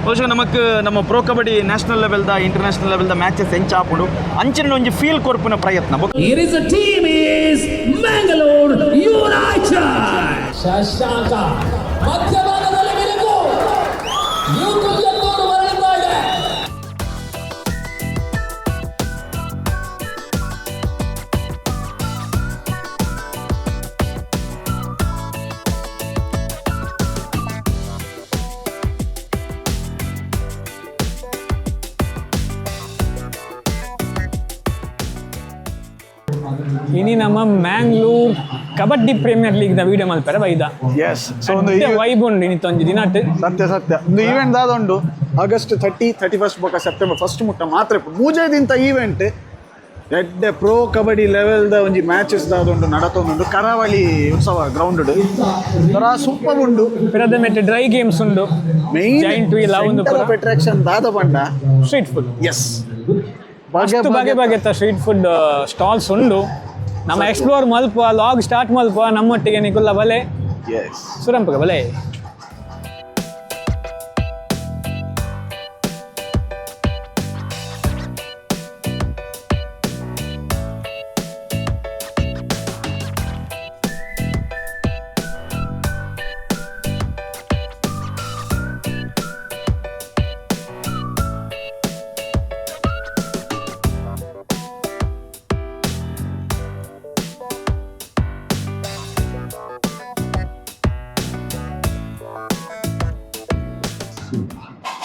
ಬಹುಶಃ ನಮಕ್ ನಮ್ಮ ಪ್ರೋ ಕಬಡ್ಡಿ ನ್ಯಾಷನಲ್ ಲೆವೆಲ್ದ, ಇಂಟರ್ನ್ಯಾಷನಲ್ ಲೆವೆಲ್ದ ಮ್ಯಾಚಸ್ ಎಂಚ ಆಪುಂಡು ಅಂಚಿನ ಒಂಜಿ ಫೀಲ್ ಕೊರ್ಪುನ ಪ್ರಯತ್ನ. Here is a team is Mangalore United. Shashanka ಮಧ್ಯಭಾಗದಲ್ಲಿ ಬಿರುಕು. ಯೂಕುಲ್ಯನ್ನೂರು ಮರಳುತ್ತಾ ಇದೆ. ಇನಿ ನಮ್ಮ Mangalore kabaddi premier league the video ಮಲ್ಪೆರೆ ಬೈದ. ಎಸ್, ಸೊ ಒಂದು ವೈಬ್ ಉಂಡು ಇನಿತ ಒಂಜಿ ದಿನಟ್. ಸತ್ಯ ಸತ್ಯ. ಒಂದು ಈವೆಂಟ್ ದಾದ ಉಂಡು, ಆಗಸ್ಟ್ 30, 31 ಬೊಕ ಸೆಪ್ಟೆಂಬರ್ 1 ಮುಟ್ಟ ಮಾತ್ರ ಇಪ್ಪು. ಮೂಜೈದಿಂತ ಈವೆಂಟ್ ಎಡ್ಡೆ ಪ್ರೋ ಕಬಡ್ಡಿ ಲೆವೆಲ್ದ ಒಂಜಿ ಮ್ಯಾಚಸ್ ದಾದ ಉಂಡು ನಡತೊಂದುಂಡು ಕರಾವಳಿ ಉತ್ಸವ ಗ್ರೌಂಡ್. ಒಂಥರ ಸೂಪರ್ ಉಂಡು. ಪಿರದ ಮೆಟ್ ಡ್ರೈ ಗೇಮ್ಸ್ ಉಂಡು. ಮೇನ್ ಜೈಂಟ್ ವೀಲ್ ಅವುಂದು ಪೂರ. ಆಫ್ ಅಟ್ರಾಕ್ಷನ್ ದಾದ ಪಂಡ ಸ್ಟ್ರೀಟ್ ಫುಡ್. ಎಸ್. ಅಷ್ಟು ಬಗೆ ಬಗೆತ ಸ್ಟ್ರೀಟ್ ಫುಡ್ ಸ್ಟಾಲ್ಸ್ ಉಂಡು. ನಮ್ಮ ಎಕ್ಸ್ಪ್ಲೋರ್ ಮಲ್ಪ, ಲಾಗ್ ಸ್ಟಾರ್ಟ್ ಮಲ್ಪ. ನಮ್ಮೊಟ್ಟಿಗೆ ನಿಕುಲ್ಲ ಬಲೆ. ಎಸ್. ಸುರಂಪಗ ಬಲೆ.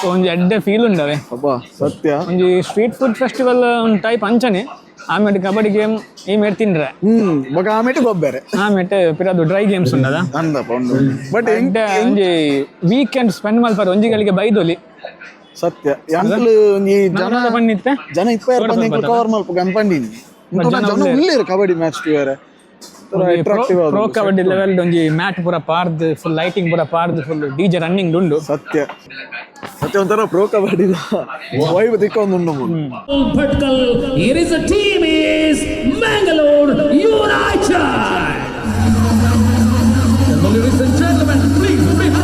ಒಂಜಿ ಎಡ್ಡೆ ಫೀಲ್ ಉಂಡವೆ. ಅಬ್ಬಾ, ಸತ್ಯ. ಒಂಜಿ ಸ್ಟ್ರೀಟ್ ಫುಡ್ ಫೆಸ್ಟಿವಲ್ ಒಂದು ಟೈಪ್ ಅಂಚನೆ. ಆಮೇಲೆ ಕಬಡ್ಡಿ ಗೇಮ್ ಈ ಮೇಟ್ ತಿಂಡ್ರೆ. ಬೊಕ ಆಮೇಲೆ ಗೊಬ್ಬೆರೆ. ಆಮೇಲೆ ಪಿರದು ಡ್ರೈ ಗೇಮ್ಸ್ ಉಂಡದ. ಅಂದಪ್ಪ ಉಂಡು, ಬಟ್ ಎಡ್ಡೆ ಒಂಜಿ ವೀಕೆಂಡ್ ಸ್ಪೆಂಡ್ ಮಲ್ಪರ ಒಂಜಿ ಗಳಿಗೆ ಬೈದೊಲಿ. ಸತ್ಯ, ಎಂಕ್ಲು ಒಂಜಿ ಜನ ಜನ ಪಂಡಿತ್ತೆ. ಜನ 22 ಬಂದು ಎಂಕ್ಲು ಕವರ್ ಮಲ್ಪ ಗನ್ಪಂಡಿನಿ. ಜನ ಜನ ಉಲ್ಲೇರ್. ಉಲ್ಲೇರು ಕಬಡ್ಡಿ ಮ್ಯಾಚ್ ತೂಯರೆ. ಅಟ್ರಾಕ್ಟಿವ್. ಪ್ರೋ ಕಬಡ್ಡಿ ಲೆವೆಲ್ ಒಂಜಿ ಮ್ಯಾಟ್ ಪೂರ ಪಾರ್ದ್, ಫುಲ್ ಲೈಟಿಂಗ್ ಪೂರ ಪಾರ್ದ್, ಫುಲ್ ಡಿಜೆ ರನ್ನಿಂಗ್ ಉಂಡು. ಸತ್ಯ ಸತ್ಯ, ಒಂಥರ ಪ್ರೋ ಕಬಡ್ಡಿ ವೈಬ್ ತಿಕ್ಕೊಂದುಂಡು ಮೂಲು. Bhatkal. Here is a team is Mangalore United. Ladies and gentlemen, please, please.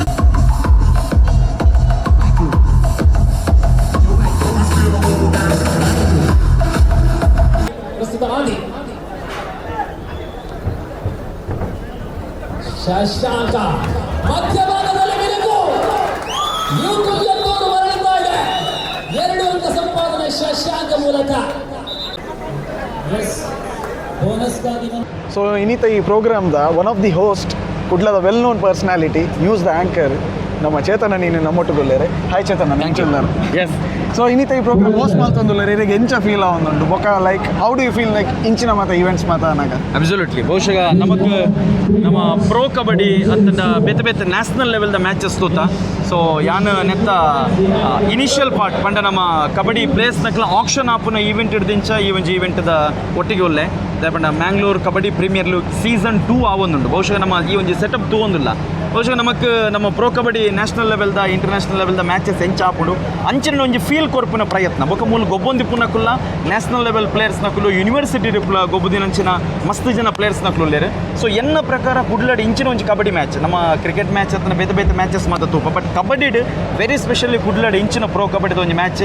ಪ್ರಸ್ತುತ ಆದಿ ಶಶಾಂಕ ಮಧ್ಯಭಾಗದಲ್ಲಿ ಬಿರುಕು. ಯೂಕುಲ್ಯನ್ನೂರು ಮರಳುತ್ತಾ ಇದೆ. ಎರಡು ಅಂಕ ಸಂಪಾದನೆ ಶಶಾಂಕ ಮೂಲಕ. ಎಸ್, ಬೋನಸ್ಗಾಗಿ ಸೊ ಇನ್ನಿತ ಈ ಪ್ರೋಗ್ರಾಮ್ದ ಒನ್ ಆಫ್ the host, ಕುಡ್ಲದ well known personality, news the anchor ನಮ್ಮ ಚೇತನ ನೀನು ನಮ್ಮೊಟ್ಟುಗುಲ್ಲೇರೆ. ಹಾಯ್ ಚೇತನ. ಎಸ್. ಸೊ ಇನ್ನಿತ ಈ ಪ್ರೋಗ್ರಾಮ್ ಹೋಸ್ಟ್ ಮಲ್ತೊಂದುಲ್ಲೇರೆ, ಇರೆಗ್ ಎಂಚ ಫೀಲ್ ಆವೊಂದುಂಡು? ಬೊಕ like how do you feel like ಇಂಚಿನ ಮಾತ ಈವೆಂಟ್ಸ್ ಮಾತ ಅನಾಗ? ಅಬ್ಸಲ್ಯೂಟ್ಲಿ. ಬಹುಶಃ ನಮಕ್ ನಮ್ಮ ಪ್ರೋ ಕಬಡ್ಡಿ ಅಂತ ಬೇತೆ ಬೇತೆ ನ್ಯಾಷನಲ್ ಲೆವೆಲ್ದ ಮ್ಯಾಚಸ್ ತೂತ. ಸೊ ಯಾನ್ ನೆತ್ತ ಇನಿಷಿಯಲ್ ಪಾರ್ಟ್ ಪಂಡ ನಮ್ಮ ಕಬಡ್ಡಿ ಪ್ಲೇಸ್ ನಕ್ಲ ಆಕ್ಷನ್ ಆಪುನ ಈವೆಂಟ್ ಹಿಡ್ದಿಂಚ ಈ ಒಂಜಿ ಈವೆಂಟ್ದ ಒಟ್ಟಿಗೆ ಉಲ್ಲೆ. ಪಂಡ Mangalore kabaddi premier league season 2 ಆವೊಂದುಂಡು. ಬಹುಶಃ ನಮ್ಮ ಈ ಒಂಜಿ ಸೆಟಪ್ ತೂವೊಂದುಲ್ಲ. ಬಹುಶಃ ನಮಕ್ ನಮ್ಮ ಪ್ರೋ ಕಬಡ್ಡಿ ನ್ಯಾಷನಲ್ ಲೆವೆಲ್ದ, ಇಂಟರ್ನ್ಯಾಷನಲ್ ಲೆವೆಲ್ದ ಮ್ಯಾಚಸ್ ಎಂಚ ಆಪುಂಡು ಅಂಚಿನ ಒಂಜಿ ಫೀಲ್ ಕೊರ್ಪುನ ಪ್ರಯತ್ನ. ಬೊಕ ಮೂಲು ಗೊಬ್ಬೊಂದಿಪ್ಪುನಕುಲ್ಲ ನ್ಯಾಷನಲ್ ಲೆವೆಲ್ ಪ್ಲೇಯರ್ಸ್ ನಕುಲು, ಯೂನಿವರ್ಸಿಟಿ ಗೊಬ್ಬುದಿನಂಚಿನ ಮಸ್ತ್ ಜನ ಪ್ಲೇಯರ್ಸ್ ನಕುಲು ಉಲ್ಲೇರು. ಸೊ ಎನ್ನ ಪ್ರಕಾರ ಕುಡ್ಲಡ್ ಇಂಚಿನ ಒಂಜಿ ಕಬಡ್ಡಿ ಮ್ಯಾಚ್, ನಮ್ಮ ಕ್ರಿಕೆಟ್ ಮ್ಯಾಚ್ ಅತ್ತನ ಬೇತೆ ಬೇತೆ ಮ್ಯಾಚಸ್ ಮಾತ ತೂಪ, ಬಟ್ ಕಬಡ್ಡಿಡ್ ವೆರಿ ಸ್ಪೆಷಲಿ ಕುಡ್ಲಡ್ ಇಂಚಿನ ಪ್ರೋ ಕಬಡ್ಡಿದ ಒಂಜಿ ಮ್ಯಾಚ್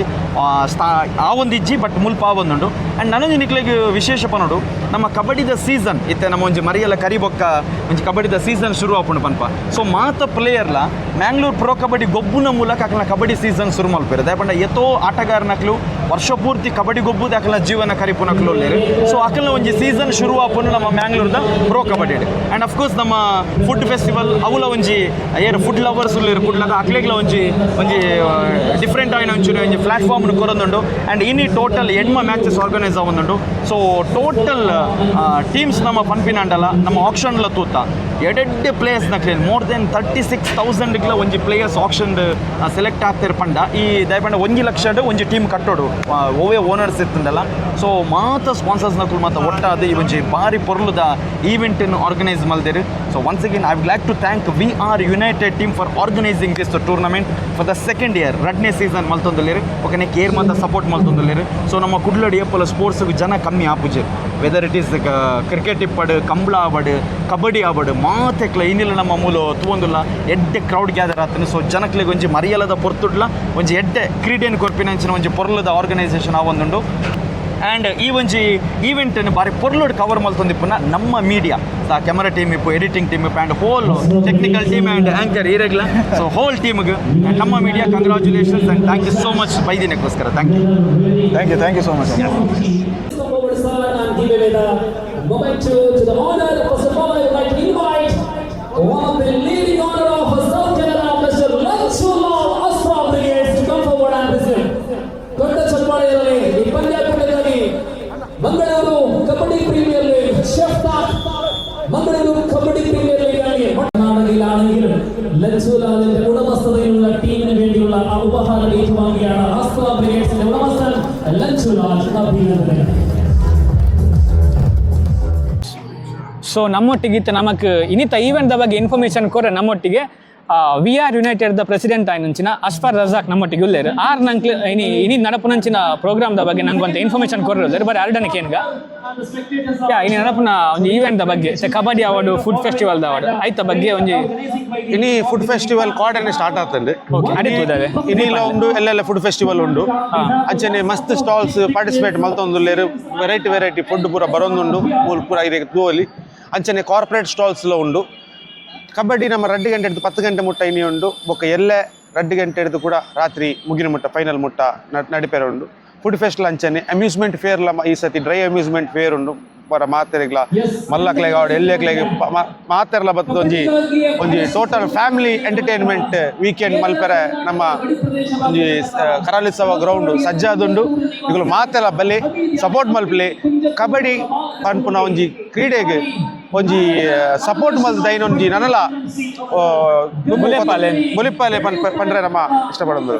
ಆ ಒಂದು ಇಜ್ಜಿ, ಬಟ್ ಮುಲ್ಪ ಆ ಒಂದುಂಡು. ಆ್ಯಂಡ್ ನನೊಂಜಿ ನಿಕ್ಲೆಗ್ ವಿಶೇಷ ಪನೋಡು, ನಮ್ಮ ಕಬಡ್ಡಿದ ಸೀಸನ್ ಇತ್ತೆ ನಮ್ಮ ಒಂಜಿ ಮರಿಯಲ ಕರಿಬೊಕ್ಕ ಒಂಜಿ ಕಬಡ್ಡಿದ ಸೀಸನ್ ಶುರು ಆಪುಂಡು ಪನ್ಪ. ಸೊ ಮಾತ ಪ್ಲೇಯರ್ಲ ಮ್ಯಾಂಗ್ಳೂರ್ ಪ್ರೋ ಕಬಡ್ಡಿ ಗೊಬ್ಬುನ ಮೂಲಕ ಅಕಲ್ನ ಕಬಡ್ಡಿ ಸೀಸನ್ ಶುರು ಮಲ್ಪೆರ್. ದಾಯೆ ಏತೋ ಆಟಗಾರನಕ್ಲು ವರ್ಷ ಪೂರ್ತಿ ಕಬಡ್ಡಿ ಗೊಬ್ಬುದು ಅಕಲ್ನ ಜೀವನ ಕರಿಪುನಕ್ಲು ಉಲ್ಲೇರು. ಸೊ ಅಕಲ್ನ ಒಂಜಿ ಸೀಸನ್ ಶುರು ಆಪುಂಡು ನಮ್ಮ ಮ್ಯಾಂಗ್ಳೂರ್ದ ಪ್ರೋ ಕಬಡ್ಡಿ. ಆ್ಯಂಡ್ ಅಫ್ಕೋರ್ಸ್ ನಮ್ಮ ಫುಡ್ ಫೆಸ್ಟಿವಲ್ ಅವುಲ ಒಂಜಿ ಏರ್ ಫುಡ್ ಲವರ್ಸ್ ಉಲ್ಲೇರು ಕುಡ್ಲದ, ಅಕ್ಲೆಗ್ಲ ಒಂಜಿ ಒಂಜಿ ಡಿಫ್ರೆಂಟ್ ಆಯಿನ ಒಂಚೂರು ಒಂಜಿ ಪ್ಲಾಟ್ಫಾರ್ಮ್ ಕೊರೊಂದುಂಡು. ಆ್ಯಂಡ್ ಇನಿ ಟೋಟಲ್ ಎಣ್ಮ ಮ್ಯಾಚಸ್ ಆರ್ಗನೈಸ್ ಆವೊಂದುಂಡು. ಸೊ ಟೋಟಲ್ ಟೀಮ್ಸ್ ನಮ್ಮ ಪನ್ಪಿನಾಂಡಲ ನಮ್ಮ ಆಕ್ಷನ್ಲ ತೂತ ಎಡೆಡ್ಡೆ ಪ್ಲೇಯರ್ಸ್ ನಕ್ಲೇನ್ ಮೋರ್ ದೆನ್ 36,000ಗ್ಲ ಒಂಜಿ ಪ್ಲೇಯರ್ಸ್ ಆಕ್ಷನ್ ಸೆಲೆಕ್ಟ್ ಆಗ್ತಿರ್ ಪಂಡ ಈ ದಯಪಂಡ ಒಂಜಿ ಲಕ್ಷಡ್ ಒಂಜಿ ಟೀಮ್ ಕಟ್ಟೋಡು ಓವೇ ಓನರ್ಸ್ ಇತ್ತಂದಲ್ಲ. ಸೊ ಮಾತ ಸ್ಪಾನ್ಸರ್ಸ್ ನಕುಲು ಮಾತ ಒಟ್ಟಾದ ಈ ಒಂಜಿ ಬಾರಿ ಪೊರ್ಲುದ ಈವೆಂಟ್ ಆರ್ಗನೈಸ್ ಮಲ್ದೇರು. So once again I would like to thank We Are United team for organizing this tournament for the second year. ರಡ್ನೇ season ಮಲ್ತೊಂದುಲ್ಲೆರ್. ಬೊಕ ನೆಕ್ ಏರ್ ಮಾತ support ಮಲ್ತೊಂದುಲ್ಲೆರ್. So ನಮ್ಮ ಕುಡ್ಲಡ್ ಏಪಲ sports ಜನ ಕಮ್ಮಿ ಆಪುಜೆರ್. Whether it is cricket ಇಪ್ಪಡ್, ಕಂಬಳ ಆವಡ್, ಕಬಡ್ಡಿ ಆವಡ್, ಮಾತೆಕ್ಲ ಇನ್ನಿಲ್ಲ ನಮ್ಮ ಮೂಲ ತೂವೊಂದುಲ್ಲ ಎಡ್ಡೆ ಕ್ರೌಡ್ ಗ್ಯಾದರ್ ಆತನ. ಸೊ ಜನಕ್ಲೆಗ್ ಒಂಜಿ ಮರಿಯಲದ ಪೊರ್ತುಡ್ಲ ಒಂಜಿ ಎಡ್ಡೆ ಕ್ರೀಡೆನ್ ಕೊರ್ಪಿನಂಚಿನ ಒಂಜಿ ಪೊರ್ಲದ ಆರ್ಗನೈಸೇಷನ್ ಆವೊಂದುಂಡು. ಆ್ಯಂಡ್ ಈ ಒಂಜಿ ಈವೆಂಟನ್ನು ಬಾರಿ ಪೊರ್ಲುಡ್ ಕವರ್ ಮಲ್ತೊಂದಿಪ್ಪುನ ನಮ್ಮ media, camera team ಇಪ್ಪು, ಎಡಿಟಿಂಗ್ ಟೀಮ್ ಇಪ್ಪು, and whole technical team and anchor ಈರೆಗ್ಲ. So hole ಟೀಮ್ಗೆ, ನಮ್ಮ media, congratulations and thank you so much ಬೈದಿನಕ್ಕೋಸ್ಕರ. Thank you. Thank you, thank you so much. Forward, sir, and give away the memento to the owner. First of all, I would like to invite one of the leading owner of South Canara, Mr. Lanchulal Astra Brigades, to come forward and receive. ದೊಡ್ಡ ಚಪ್ಪಾಳೆಯಲ್ಲಿ ಈ ಪಂದ್ಯಾಕೂಟದಲ್ಲಿ Mangaluru kabaddi premier league chef talk Mangaluru kabaddi premier league ആണെങ്കിൽ കർണാടകയിലാണെങ്കിലും ലച്ചുലാലിന്റെ ഉടമസ്ഥതയിലുള്ള ടീമിന് വേണ്ടിയുള്ള ആ ഉപഹാരം ഏറ്റുവാങ്ങുകയാണ് അസ്ത്ര ബ്രിഗേഡ്സിന്റെ ഉടമസ്ഥൻ ലച്ചുലാൽ. അഭിനന്ദനങ്ങൾ. ಸೊ ನಮ್ಮೊಟ್ಟಿಗೆ ಇತ್ತು ನಮಕ್ ಇನ್ನಿತ ಈವೆಂಟ್ ಬಗ್ಗೆ ಇನ್ಫಾರ್ಮೇಶನ್ ಕೊರೆ ನಮ್ಮೊಟ್ಟಿಗೆ we are United the president ಆಯ್ನಂಚಿನ ಅಸ್ಫರ್ Razak ನಮ್ಮೊಟ್ಟಿಗೆ ಉಲ್ಲೇರು. ಆರ್ ನಂಕ್ಲು ಇನಿ ಇನಿ ನಡಪುನಂಚಿನ ಪ್ರೋಗ್ರಾಮ್ the ಬಗ್ಗೆ ನಂಗೆ ಒಂದು ಇನ್ಫಾರ್ಮೇಶನ್ ಕೊರ್ರೆ ಬರೀ ಅರ್ಡನಕ್ಕೆ ಏನ್ಗ ಯಾ ಇನಿ ನಡಪುನ ಒಂದು ಈವೆಂಟ್ the ಬಗ್ಗೆ, kabaddi award, food festival the award ಐತ ಬಗ್ಗೆ ಒಂಜಿ ಇನಿ ಫುಡ್ ಫೆಸ್ಟಿವಲ್ ಕೋಡೆನೆ ಸ್ಟಾರ್ಟ್ ಆಗ್ತದೆ. ಓಕೆ, ಅಡಿತುದಾವೆ. ಇನಿಲ ಉಂಡು, ಎಲ್ಲೆಲ್ಲ ಫುಡ್ ಫೆಸ್ಟಿವಲ್ ಉಂಡು. ಅಂಚನೆ ಮಸ್ತ್ ಸ್ಟಾಲ್ಸ್ ಪಾರ್ಟಿಸಿಪೇಟ್ ಮಲ್ತೊಂದುಲ್ಲೇರು. Variety variety food ಪೂರ ಬರೊಂದುಂಡು. ಮೂಲು ಪೂರ ಇರೆಗ್ ತೂವೊಲಿ. ಅಂಚನೆ ಕಾರ್ಪೊರೇಟ್ ಸ್ಟಾಲ್ಸ್ ಲ ಉಂಡು. ಕಬಡ್ಡಿ ನಮ್ಮ 2 ಗಂಟೆ ಹಿಡ್ದು 10 ಗಂಟೆ ಮುಟ್ಟ ಇನಿ ಉಂಡು. ಬೊಕ್ಕ ಎಲ್ಲೆ 2 ಗಂಟೆ ಹಿಡ್ದು ಕೂಡ ರಾತ್ರಿ ಮುಗಿನ ಮುಟ್ಟ, ಫೈನಲ್ ಮುಟ್ಟ ನಡಿಪೆರ ಉಂಡು. ಫುಡ್ ಫೆಸ್ಟಿವಲ್, ಅಂಚನೆ ಅಮ್ಯೂಸ್ಮೆಂಟ್ ಫೇರ್ ಲ ಈ ಸತಿ dry amusement fair ಉಂಡು. ಪರ ಮಾತೆರೆಗ್ಲ, ಮಲ್ಲಕ್ಲೆಗ್ ಆವಡ್, ಎಲ್ಲೆಕ್ಲೆಗ್, ಮಾತೆರ್ಲ ಬತ್ತದ ಒಂಜಿ ಒಂಜಿ total family entertainment weekend ಮಲ್ಪೆರೆ ನಮ್ಮ ಒಂಜಿ ಕರಾವಳಿತ್ಸವ ಗ್ರೌಂಡ್ ಸಜ್ಜಾದುಂಡು. ಇಗುಲು ಮಾತೆಲ್ಲ ಬಲೆ, ಸಪೋರ್ಟ್ ಮಲ್ಪಲೆ. ಕಬಡ್ಡಿ ಪನ್ಪುನ ಒಂಜಿ ಕ್ರೀಡೆಗ್ ಒಂಜಿ ಸಪೋರ್ಟ್ ಮಲ್ತ್ ದೈನ ಒಂಜಿ ನನಲ ಬುಲೆಪಾಲೆ. ಬುಲಿಪಾಲೆ ಪಂಡ್ರೆ ನಮ್ಮ ಇಷ್ಟಪಡೋದು.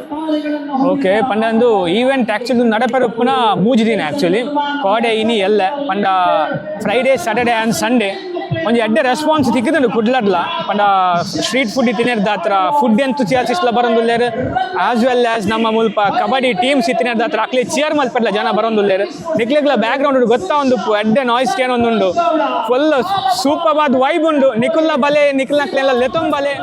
ಓಕೆ, ಪಂಡ ಒಂದು ಈವೆಂಟ್ ಆ್ಯಕ್ಚುಲಿ ನಡಪೆರಪ್ಪುನ 3 ದಿನ ಆ್ಯಕ್ಚುಲಿ, ಕೋಡೆ, ಇನಿ, ಎಲ್ಲ. ಪಂಡ Friday, Saturday and Sunday. ಒಂಜಿ ಎಡ್ಡೆ ರೆಸ್ಪಾನ್ಸ್ ತಿಕ್ಕುದುಂಡು ಕುಡ್ಲಡ್ಲ. ಪಂಡ ಸ್ಟ್ರೀಟ್ ಫುಡ್ ಇತ್ತಿನೆರ್ದಾತ್ರ ಫುಡ್ ಎಂತುಸಿಯಾಸ್ಟಿಸ್ಲ ಬರೊಂದುಲ್ಲೆರ್. As well as ನಮ್ಮ ಮುಲ್ಪ ಕಬಡ್ಡಿ ಟೀಮ್ಸ್ ಇತ್ತಿನೆರ್ದಾತ್ರ ಅಕ್ಲೆ ಚಿಯರ್ ಮಲ್ಪೆರ್ಲ ಜನ ಬರೊಂದುಲ್ಲೆರ್. ನಿಕ್ಲೆಗ್ಲ ಬ್ಯಾಕ್ ಗ್ರೌಂಡ್ ಗೊತ್ತಾ ಒಂದು ಎಡ್ಡೆ ನಾಯ್ಸ್ ಕೇನೊಂದುಂಡು. ಫುಲ್ ಸೂಪರ್ ಆದ್ ವೈಬ್ ಉಂಡು. ನಿಕುಲ್ನ ಬಲೆ, ನಿಕುಲ್ನಕ್ಲೆಲ್ಲ ಲೆತೊಂಬಲೆ.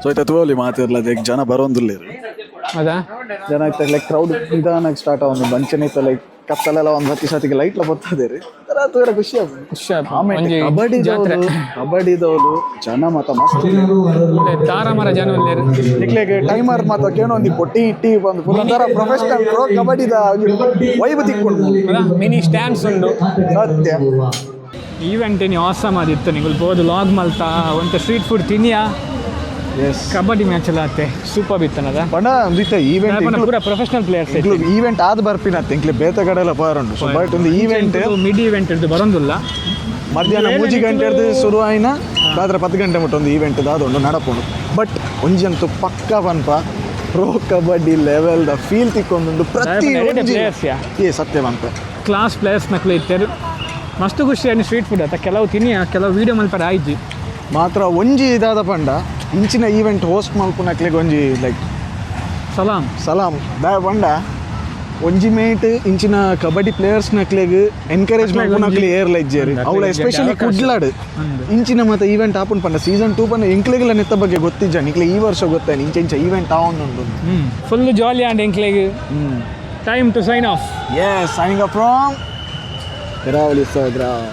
ಸೊ ಇತ್ತ ತೂವೊಲಿ ಮಾತಿರ್ಲ ಜನ ಬರೋಂದುಲ್ಲೇರು. ಹೌದಾ? ಜನ ಇತ್ತ ಲೈಕ್ ಕ್ರೌಡ್ ನಿಧಾನಾಗಿ ಸ್ಟಾರ್ಟ್ ಆವೊಂದು. ಅಂಚನೆ ಇತ್ತ ಲೈಕ್ ಕತ್ತಲೆಲ್ಲ ಒಂದು ಹತ್ತಿ ಸತಿಗೆ ಲೈಟ್ಲ ಬರ್ತದೆ ತೂಯರ ಖುಷಿ ಆಗ್ತದೆ. ಖುಷಿ ಆಪುಂಡು. ಆಮೇಲೆ ಒಂಜಿ ಕಬಡ್ಡಿ ಜಾತ್ರೆ. ಕಬಡ್ಡಿದವರು ಜನ ಮಾತ ಮಸ್ತ್. ತಾರಾಮರ ಜನ ಉಲ್ಲೆರ್. ನಿಕ್ಲೆಗ್ ಟೈಮರ್ ಮಾತ ಕೇನೊಂದಿ ಟೀ ಟೀ ಬಂದು ಫುಲ್ ಒಂಥರ ಪ್ರೊಫೆಷನಲ್ ಪ್ರೋ ಕಬಡ್ಡಿದ ವೈಬ್ ತಿಕ್ಕೊಂಡು. ಮಿನಿ ಸ್ಟ್ಯಾಂಡ್ಸ್ ಉಂಡು. ಸತ್ಯ. ಈವೆಂಟ್ ಇನಿ ಆಸಮ್ ಆದಿತ್ತು. ನಿಗುಲ್ ಪೋದು ಲಾಗ್ ಮಲ್ತಾ, ಒಂತೆ ಸ್ಟ್ರೀಟ್ ಫುಡ್ ತಿನ್ನಿಯಾ. ಎಸ್. ಕಬಡ್ಡಿ ಮ್ಯಾಚ್ ಎಲ್ಲ ಆತೆ, ಸೂಪರ್ ಇತ್ತನದ. ಪಂಡ ಒಂದಿತ್ತ ಈವೆಂಟ್ ಪೂರ professional players. Event ಆದ್ ಬರ್ಪಿನತ್ತೆ. ಇಂಕ್ಲೆ ಬೇತೆ ಕಡೆ ಎಲ್ಲ ಪೋರುಂಡು. ಸೊ ಬಟ್ ಒಂದು event mid event ಇರ್ದು ಬರೋದಿಲ್ಲ. ಮಧ್ಯಾಹ್ನ 3 ಗಂಟೆ ಹಿಡ್ದು ಶುರು ಆಯ್ನ ರಾತ್ರಿ 10 ಗಂಟೆ ಮುಟ್ಟ ಒಂದು ಈವೆಂಟ್ ದಾದ ನಡಪುಂಡು. ಬಟ್ ಒಂಜಂತೂ ಪಕ್ಕ ಪನ್ಪ, pro kabaddi level the feel ತಿಕ್ಕೊಂದುಂಡು ಪ್ರತಿ ದಾಯೆ ಒಂಜಿ. Players ಯಾ. ಏ ಸತ್ಯ ಪನ್ಪ. ಕ್ಲಾಸ್ ಪ್ಲೇಯರ್ಸ್ ನಕ್ಲು ಇತ್ತೆರ್. ಮಸ್ತ್ ಖುಷಿ ಆಯ್ತು. ಸ್ಟ್ರೀಟ್ ಫುಡ್ ಆತ ಕೆಲವು ತಿನ್ನಿಯ, ಕೆಲವು ವೀಡಿಯೋ ಮಲ್ಪರ ಆಯ್ಜಿ. ಮಾತ್ರ ಒಂಜಿ ಇದಾದ ಪಂಡ ಇಂಚಿನ ಈವೆಂಟ್ ಹೋಸ್ಟ್ ಮಲ್ಪುನಕ್ಲೆಗ್ ಒಂಜಿ ಲೈಕ್ ಸಲಾಮ್. ಸಲಾಮ್. ದಾಯ ಪಂಡ ಒಂಜಿ ಮೇಟ್ ಇಂಚಿನ kabaddi players ನಕ್ಲೆಗ್ encourage ಮಲ್ಪುನಕ್ಲೆ hair like ಅವಳ ಎಸ್ಪೆಷಲಿ ಅವಕಾಶ. ಕುಡ್ಲಾಡ್ ಇಂಚಿನ ಮತ್ತೆ ಈವೆಂಟ್ ಆಪುನ್ ಪಂಡ ಸೀಸನ್ 2 ಪಂಡ ಎಂಕ್ಲೆಗ್ಲ ನೆತ್ತ ಬಗ್ಗೆ ಗೊತ್ತಿಜ್ಜ. ನಿಕ್ಲೆ ಈ ವರ್ಷ ಗೊತ್ತಾಯ್ತು ಇಂಚ ಇಂಚ ಈವೆಂಟ್ ಆವೊಂದುಂಡು. ಫುಲ್ ಜಾಲಿ ಆಂಡ್ ಎಂಕ್ಲೆಗ್. Time to sign off. Yes, signing off from Karavali ground.